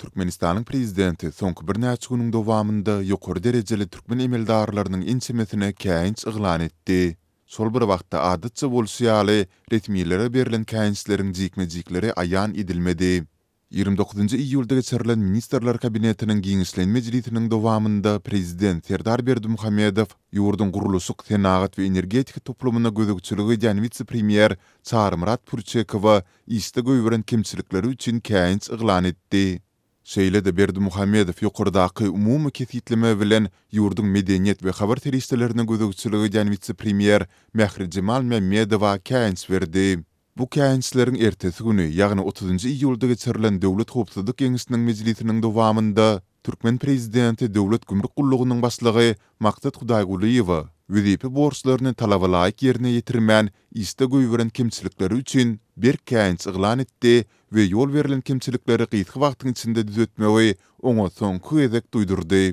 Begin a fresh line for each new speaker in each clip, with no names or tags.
Türkmenistanyň prezidenti soňky birnäçe günüň dowamynda ýokary derejeli türkmen emeldarlarynyň ençemesine käýinç yglan etdi. Şol bir wagtda, adatça bolşy ýaly, resmilere berlen käýinçleriň jikme-jikleri aýan edilmedi. 29 njy iýulda geçirilen Ministrler Kabinetiniň giňişleýin mejlisiniň dowamynda prezident Serdar Berdimuhamedow ýurduň gurluşyk, senagat we energetika toplumyna gözegçilik edýän wise-premýer Çarymyrat Pürçekowa işde goýberen kemçilikleri üçin käýinç yglan etdi. Şeýle-de Berdimuhamedow ýokardaky umumy kesgitleme bilen ýurduň medeniýet we habar serişdelerine gözegçilik edýän wise-premýer Mährijemal Mämmedowa käýinç berdi. Bu käýinçleriň ertesi güni, ýagny otuzynjy iýulda geçirilen Döwlet howpsuzlyk geňeşiniň mejlisiniň dowamynda türkmen prezidenti Döwlet gümrük gullugynyň başlygy Maksat Hudaýgulyýewe wezipe borçlaryny talabalaýyk ýerine ýetirmän işde goýberen kemçilikleri üçin berk käýinç yglan etdi we ýol berlen kemçilikleri gysga wagtyň içinde düzetmegi oňa soňky gezek duýdurdy.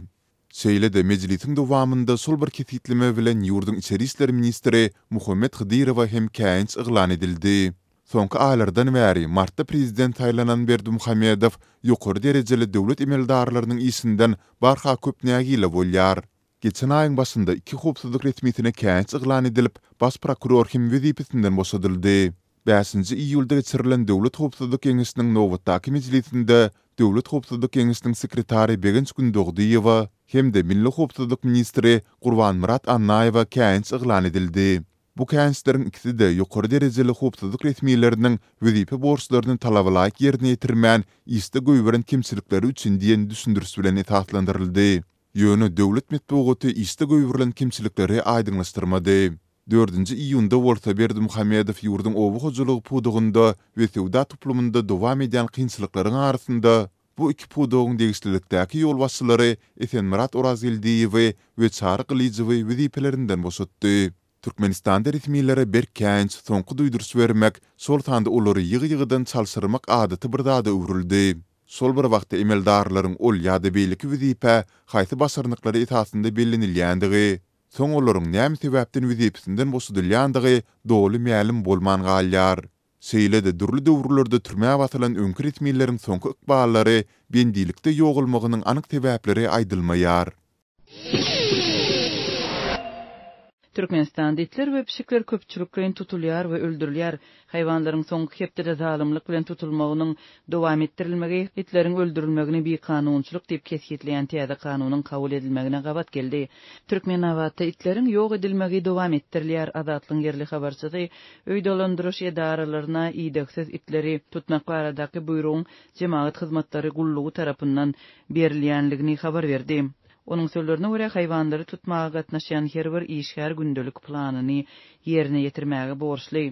Şeýle-de mejlisiň dowamynda şol bir kesgitleme bilen ýurduň içeri işler ministri Muhammet Hydyrowa hem käýinç yglan edildi. Soňky aýlardan bäri martda prezident saýlanan Berdimuhamedow ýokary derejeli döwlet emeldarlarynyň işinden barha köp nägile bolýar. Geçen aýyň başynda iki howpsuzlyk resmisine käýinç yglan edilip, baş prokuror hem wezipesinden boşadyldy. Bäşinji iýulda geçirilen Döwlet howpsuzlyk geňeşiniň nobatdaky mejlisinde Döwlet howpsuzlyk geňeşiniň sekretary Begenç Gündogdyýewa hem-de milli howpsuzlyk ministri Gurbanmyrat Annaýewa käýinç yglan edildi. Bu käýinçleriň ikisi-de ýokary derejeli howpsuzlyk resmileriniň wezipe borçlaryny talabalaýyk ýerine ýetirmän, işde goýberen kemçilikleri üçin diýen düşündiriş bilen esaslandyryldy. Ýöne döwlet metbugaty işde goýberilen kemçilikleri aýdyňlaşdyrmady. Dördünji iýunda bolsa Berdimuhamedow ýurduň oba hojalygy pudagynda we söwda toplumynda dowam edýän kynçylyklaryň arasynda bu iki pudagyň degişlilikdäki ýolbaşçylary Esenmyrat Orazgeldiýewi we Çary Gylyjowy wezipelerinden boşatdy. Türkmenistanda resmilere berk käýinç, soňky duýduryş bermek, şol sanda olary ýygy-ýygydan çalşyrmak adaty bir zada öwrüldi. Şol bir wagtda emeldarlaryň ol ýa-da beýleki wezipä haýsy başarnyklary esasynda bellenilýändigi, soň olaryň näme sebäpden wezipesinden boşadylýandygy doly mälim bolman galýar. Şeýle-de dürli döwürlerde türmä basylan öňki resmileriň soňky ykballary bendilikde ýogalmagynyň anyk sebäpleri aýdylmaýar.
Türkmenistanda itler we pişikler köpçülikleýin tutulýar we öldürilýär. Haýwanlaryň soňky hepdede zalymlyk bilen tutulmagynyň dowam etdirilmegi, itleriň öldürilmegini bikanunçylyk diýip kesgitleýän täze kanunyň kabul edilmegine gabat geldi. Türkmenabatda itleriň ýok edilmegi dowam etdirilýär. Azatlygyň ýerli habarçysy öý dolandyryş edaralaryna idegsiz itleri tutmak baradaky buýrugyň Jemagat hyzmatlary gullugy tarapyndan berilýänligini habar berdi. Onuň sözlerine görä, haýwanlary tutmaga gatnaşýan her bir işgär gündelik planyny ýerine ýetirmäge borçly.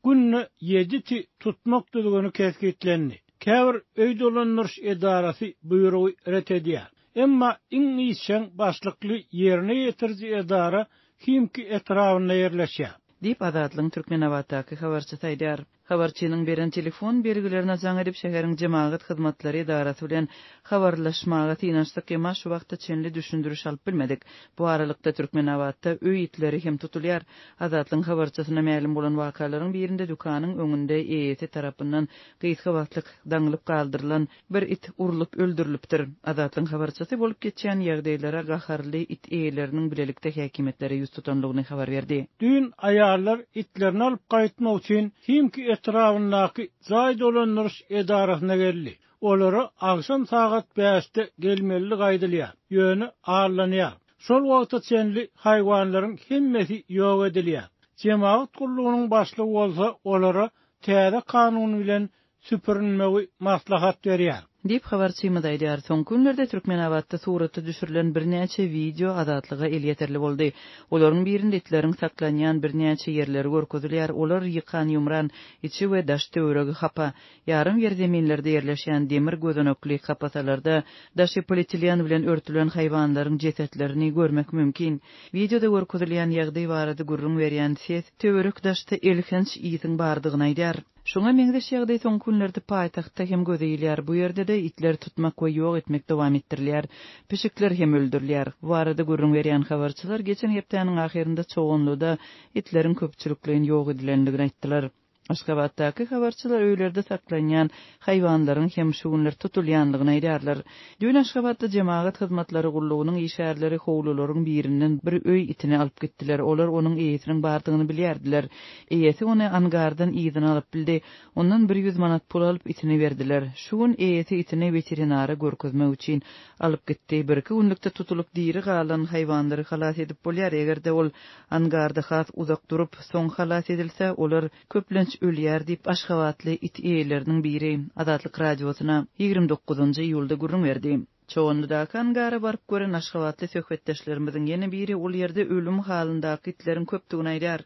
Günde ýedi iti tutmak düzgüni kesgitlendi. Käbir öý dolandyryş edarasy buýrugy ret edýär. Emma iň işjeň başlykly ýerine ýetiriji edara Himki etrabynda ýerleşýär.
Diýip, Azatlygyň Türkmenabatdaky habarçysy aýdýar. Habarçynyň beren telefon belgilerine jaň edip, şäheriň jemagat hyzmatlary edarasy bilen habarlaşmaga synanyşdyk, emma şu wagta çenli düşündiriş alyp bilmedik. Bu aralykda, Türkmenabatda öý itleri hem tutulýar. Azatlygyň habarçysyna mälim bolan wakalaryň birinde dükanyň öňünde eýesi tarapyndan gysga wagtlyk daňylyp galdyrylan Bir it urlup öldürilipdir. Azatlygyň habarçysy bolup geçýän ýagdaýlara gaharly it eýeleriniň bilelikde häkimiýetlere ýüz tutandygyny habar berdi.
Düýn aýallar itlerini alyp gaýtmak üçin Himki etrabyndaky jaý dolandyryş edarasyna geldi. Olara agşam sagat bäşde gelmelidigi aýdylýar, ýöne aldanýar. Şol wagta çenli haýwanlaryň hemmesi ýok edilýär. Jemagat gullugynyň başlygy bolsa olara täze kanun bilen süpürinmegi maslahat berýär.
Diýip, habarçymyz aýdýar. Soňky günlerde Türkmenabatda surata düşürilen birnäçe wideo Azatlyga elýeterli boldy. Olaryň birinde itleriň saklanýan birnäçe ýerleri görkezilýär, olar ýykan-ýumran, içi we daş-töweregi hapa. Ýarym ýerzeminlerde ýerleşýän demir gözenekli kapasalarda daşy polietilen bilen örtülen haýwanlaryň jesetlerini görmek mümkin. Wideoda görkezilýän ýagdaý barada gürrüň berýän ses töwerek-daşda elhenç ysyň bardygyny aýdýar. Şuňa meňzeş ýagdaý soňky günlerde paýtagtda hem göze ilýär. Bu ýerde-de itleri tutmak we ýok etmek dowam etdirilýär. Pişikler hem öldürilýär. Bu barada gürrüň berýän habarçylar geçen hepdäniň ahyrynda Çoganlyda itleriň köpçülikleýin ýok edilendigini aýtdylar. Aşgabatdaky habarçylar öýlerde saklanýan haýwanlaryň hem şu günler tutulýandygyny aýdýarlar. Düýn Aşgabatda Jemagat hyzmatlary gullugynyň işgärleri howlularyň birinden bir öý itini alyp gitdiler. Olar onuň eýesiniň bardygyny bilýärdiler. Eýesi ony angardan yzyna alyp bildi. Ondan 100 manat pul alyp, itini berdiler. Şu gün eýesi itini weterinara görkezmek üçin alyp gitdi. Birki günlükde tutulyp diri galan haýwanlary halas edip bolýar, eger-de ol angarda has uzak durup, soň halas edilse, olar köplenç ölýär diýip, aşgabatly it eýeleriniň biri Azatlyk Radiosyna 29 iýulda gürrüň berdi. Çoganlydaky angara baryp gören aşgabatly söhbetdeşlerimiziň ýene biri ol ýerde ölüm halyndaky itleriň köpdügini aýdýar.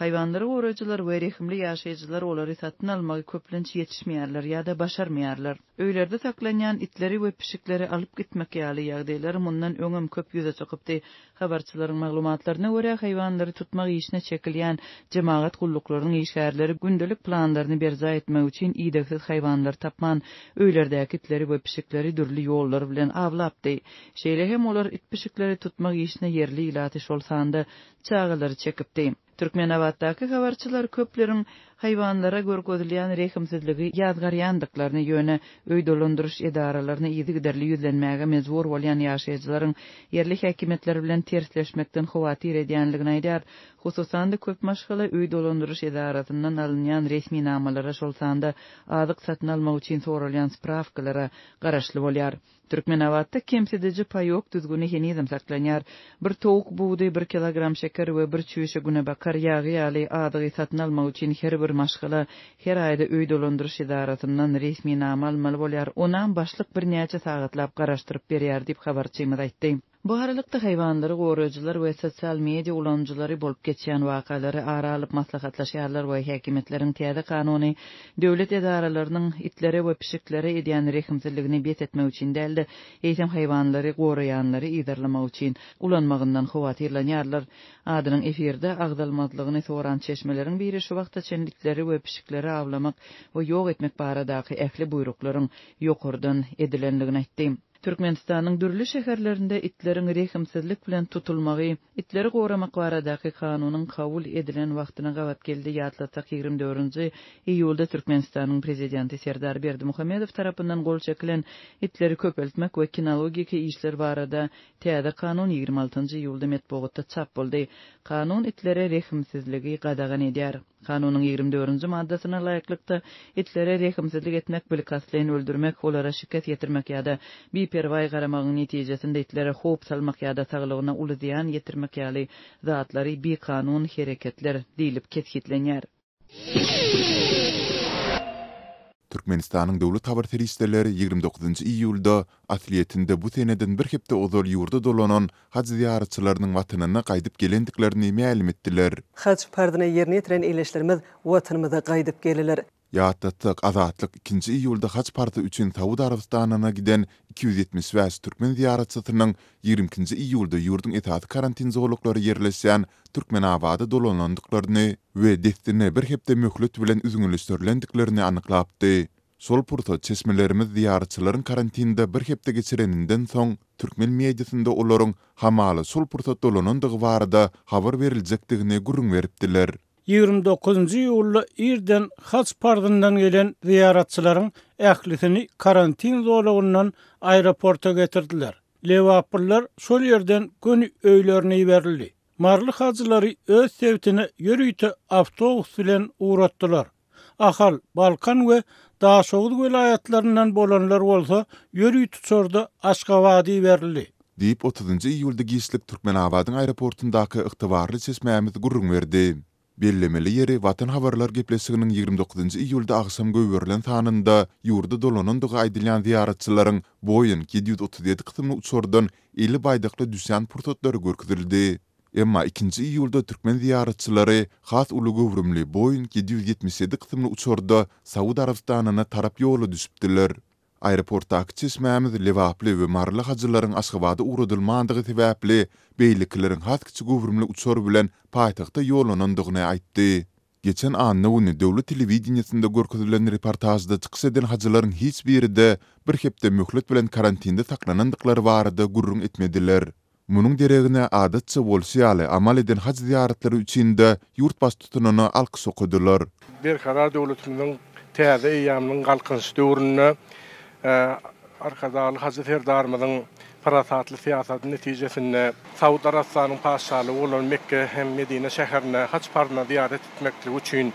Haýwanlary goraýjylar we rehimli ýaşaýjylar olary satyn almagy köplenç ýetişmeýärler ýa-da başarmaýarlar. Öýlerde saklanýan itleri we pişikleri alyp gitmek ýaly ýagdaýlar mundan öňem köp ýüze çykypdy. Habarçylaryň maglumatlaryna görä, haýwanlary tutmak işine çekilýän jemagat gulluklarynyň işgärleri gündelik planlaryny berjaý etmek üçin idegsiz haýwanlary tapman, öýlerdäki itleri we pişikleri dürli ýollar bilen awlapdy. Şeýle hem olar it-pişikleri tutmak işine ýerli ilaty, şol sanda çagalary çekipdi. Türkmenabatdaky habarçylar köpleriň haýwanlara görkezilýän rehimsizligi ýazgarýandyklaryny, ýöne öý dolandyryş edaralaryna yzygiderli ýüzlenmäge mejbur bolýan ýaşaýjylaryň ýerli häkimiýetler bilen tersleşmekden howatyr edýänligini aýdýar. Hususan-da, köp maşgala öý dolandyryş edarasyndan alynýan resminamalara, şol sanda azyk satyn almak üçin soralýan sprawkalara garaşly bolýar. Türkmenabatda kemsidiji paýok düzgüni henizem saklanýar. Bir towuk budy, bir kilogram şeker we bir çüýşe günebakar ýagy ýaly azygy satyn almak üçin her bir maşgala her aýda öý dolandyryş edarasyndan resminama almaly bolýar. Onam başlyk birnäçe sagatlap garaşdyryp berýär diýip, habarçymyz aýtdy. Bu aralykda, haýwanlary goraýjylar we sosial media ulanyjylary bolup geçýän wakalary ara alyp maslahatlaşýarlar we häkimiýetleriň täze kanuny döwlet edaralarynyň itlere we pişiklere edýän rehimsizligini bes etmek üçin däl-de, eýsem haýwanlary goraýanlary yzarlamak üçin ulanmagyndan howatyrlanýarlar. Adynyň efirde agzalmazlygyny soran çeşmeleriň biri şu wagta çenli itleri we pişikleri awlamak we ýok etmek baradaky ähli buýruklaryň ýokardan edilendigini aýtdy. Türkmenistanyň dürli şäherlerinde itleriň rehimsizlik bilen tutulmagy Itleri goramak baradaky kanunyň kabul edilen wagtyna gabat geldi. Ýatlatsak, 24-nji iýulda Türkmenistanyň Prezidenti Serdar Berdimuhamedow tarapyndan gol çekilen Itleri köpeltmek we kinologiki işler barada täze kanun 26-njy iýulda metbugatda çap boldy. Kanun itlere rehimsizligi gadagan edýär. Kanunyň 24-nji maddasyna laýyklykda, itlere rehimsizlik etmek, bilkastlaýyn öldürmek, olara şikes ýetirmek ýa-da biperwaý garamagyň netijesinde itlere howp salmak ýa-da saglygyna uly zyýan ýetirmek ýaly zatlary bikanun hereketler diýlip kesgitlenýär.
Türkmenistanyň döwlet habar serişdeleri 29 iýulda, aslyýetinde bu seneden bir hepde ozal ýurda dolanan haj zyýaratçylarynyň Watanyna gaýdyp gelendiklerini mälim etdiler.
Haj parzyny ýerine ýetiren ildeşlerimiz Watanymyza gaýdyp geldiler.
Ýatlatsak, Azatlyk ikinji iýulda haj parzy üçin Saud Arabystanyna giden 275 türkmen zyýaratçysynyň 22-nji iýulda ýurduň esasy karantin zolaklary ýerleşýän Türkmenabada dolanandyklaryny we dessine bir hepde möhlet bilen üzňeleşdirilendiklerini anyklapdy. Şol pursat çeşmelerimiz zyýaratçylaryň karantinde bir hepde geçireninden soň, türkmen mediasynda olaryň hamala şol pursat dolanandygy barada habar beriljekdigini gürrüň beripdiler.
29-njy iýulda irden haj parzyndan gelen zyýaratçylaryň ählisini karantin zolagyndan aeroporta getirdiler. Lebaplylar şol ýerden göni öýlerine iberildi. Maryly hajylary öz sebitine ýörite awtobus bilen ugratdylar. Ahal, Balkan we Daşoguz welaýatlaryndan bolanlar bolsa ýörite uçarda Aşgabada iberildi.
Diýip, otuzynjy iýulda giçlik Türkmenabadyň aeroportundaky ygtybarly çeşmämiz gürrüň berdi. Bellemeli ýeri, Watan habarlar gepleşiginiň 29 iýulda agşam goýberilen sanynda ýurda dolanandygy aýdylýan zyýaratçylaryň Boeing 737 kysymly uçardan eli baýdakly düşýän pursatlary görkezildi. Emma ikinji iýulda türkmen zyýaratçylary has uly göwrümli Boeing 777 kysymly uçarda Saud Arabystanyna tarap ýola düşüpdiler. Aeroportdaky çeşmämiz lebaply we maryly hajylaryň Aşgabada ugradylmandygy sebäpli, beýlekileriň has kiçi göwrümli uçar bilen paýtagta ýollanandygyny aýtdy. Geçen anna güni döwlet telewideniýesinde görkezilen reportažda çykyş eden hajylaryň hiç biri-de bir hepde möhlet bilen karantinde saklanandyklary barada gürrüň etmediler. Munuň deregine, adatça bolşy ýaly, amal eden haj zyýaratlary üçin-de ýurt baştutanyna alkyş okadylar.
Berkarar döwletimiziň täze eýýamynyň Galkynyş döwründe Arkadagly Hajy Serdarymyzyň parasatly syýasaty netijesinde Saud Arabystanyň Patyşalygy bolan Mekge hem Medine şäherine haj parzyna zyýarat etmekligi üçin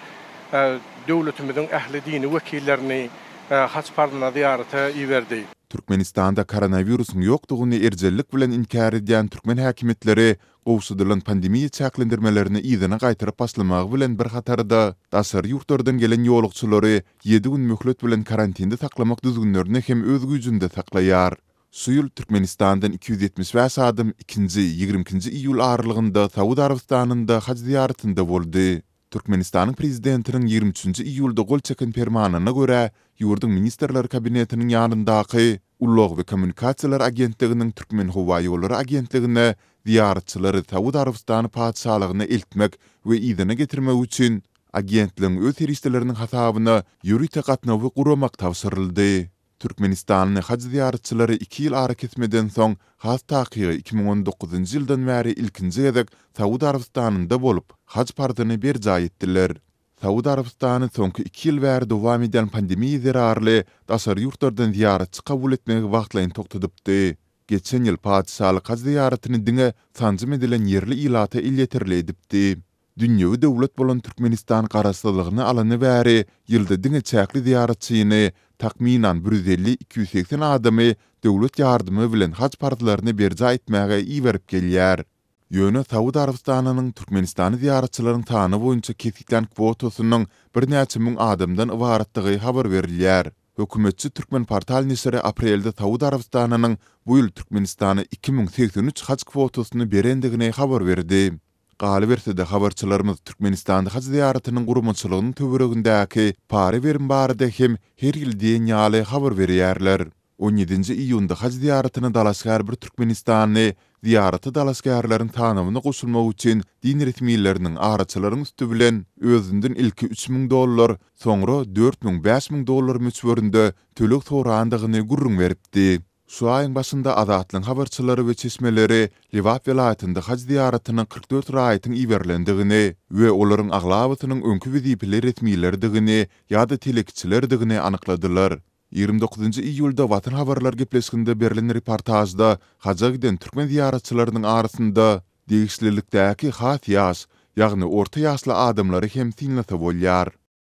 döwletimiziň ähli dini wekillerini haj parzyna zyýarata iberdi.
Türkmenistanda koronawirusyň ýokdugyny erjellik bilen inkär edýän türkmen häkimiýetleri gowşadylan pandemiýa çäklendirmelerini yzyna gaýtaryp başlamagy bilen bir hatarda, daşary ýurtlardan gelen ýolagçylary ýedi gün möhlet bilen karantinde saklamak düzgünlerini hem öz güýjünde saklaýar. Şu ýyl Türkmenistandan 275 adam ikinji, 22-nji iýul aralygynda Saud Arabystanynda haj zyýaratynda boldy. Türkmenistanyň Prezidentiniň 23-nji iýulda gol çeken Permanyna görä, ýurduň Ministrler Kabinetiniň ýanyndaky Ulag we kommunikasiýalar agentliginiň Türkmenhowaýollary agentligine zyýaratçylary Saud Arabystany Patyşalygyna eltmek we yzyna getirmek üçin agentligiň öz serişdeleriniň hasabyna ýörite gatnawy guramak tabşyryldy. Türkmenistanly haj zyýaratçylary iki ýyl arakesmeden soň, has takygy 2019-njy ýyldan bäri ilkinji gezek Saud Arabystanynda bolup, haj parzyny berjaý etdiler. Saud Arabystany soňky iki ýyl bäri dowam edýän pandemiýa zerarly daşary ýurtlardan zyýaratçy kabul etmegi wagtlaýyn togtadypdy. Geçen ýyl patyşalyk haj zyýaratyny diňe sanjym edilen ýerli ilata elýeterli edipdi. Dünýewi döwlet bolan Türkmenistan garaşsyzlygyny alany bäri ýylda diňe çäkli zyýaratçyny, takmynan 150, 280 adamy döwlet ýardymy bilen haj parzlaryny berjaý etmäge iberip gelýär. Ýöne Saud Arabystanynyň Türkmenistana zyýaratçylaryň sany boýunça kesgitlän kwotasynyň birnäçe müň adamdan ybaratdygy habar berilýär. Hökümetçi Türkmenportal neşiri aprelde Saud Arabystanynyň bu ýyl Türkmenistana 2083 haj kwotasyny berendigini habar berdi. Galyberse-de, habarçylarymyz Türkmenistanda haj zyýaratynyň guramaçylygynyň töweregindäki para-berim barada hem her ýyl diýen ýaly habar berýärler. On ýedinji iýunda haj zyýaratyna dalaşgär bir türkmenistanly zyýarata dalaşgärleriň sanawyna goşulmak üçin din resmileriniň, araçylaryň üsti bilen özünden ilki 3000 dollar, soňra 4000, 5000 dollar möçberinde töleg sorandygyny gürrüň beripdi. Şu aýyň başynda Azatlygyň habarçylary we çeşmeleri Lebap welaýatynda haj zyýaratyna 44 raýatyň iberilendigini we olaryň aglabasynyň öňki wezipeli resmilerdigini ýa-da telekeçilerdigini anykladylar. 29 iýulda Watan habarlar gepleşiginde berlen reportažda haja giden türkmen zyýaratçylarynyň arasynda degişlilikdäki has ýaş, ýagny orta ýaşly adamlary hem synlasa bolýar.